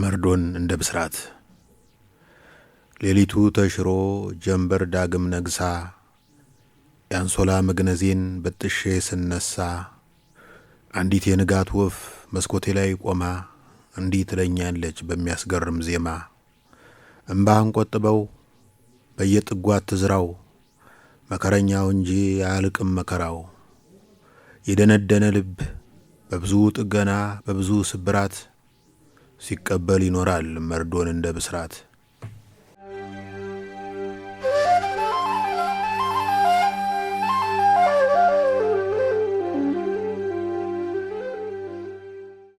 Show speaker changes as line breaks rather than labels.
መርዶን እንደ ብስራት። ሌሊቱ ተሽሮ ጀንበር ዳግም ነግሳ፣ የአንሶላ መግነዜን በጥሼ ስነሳ፣ አንዲት የንጋት ወፍ መስኮቴ ላይ ቆማ እንዲህ ትለኛለች በሚያስገርም ዜማ፦ እምባህን ቆጥበው፣ በየጥጓ አትዝራው፣ መከረኛው እንጂ አያልቅም መከራው። የደነደነ ልብ በብዙ ጥገና በብዙ ስብራት ሲቀበል ይኖራል መርዶን እንደ ብስራት።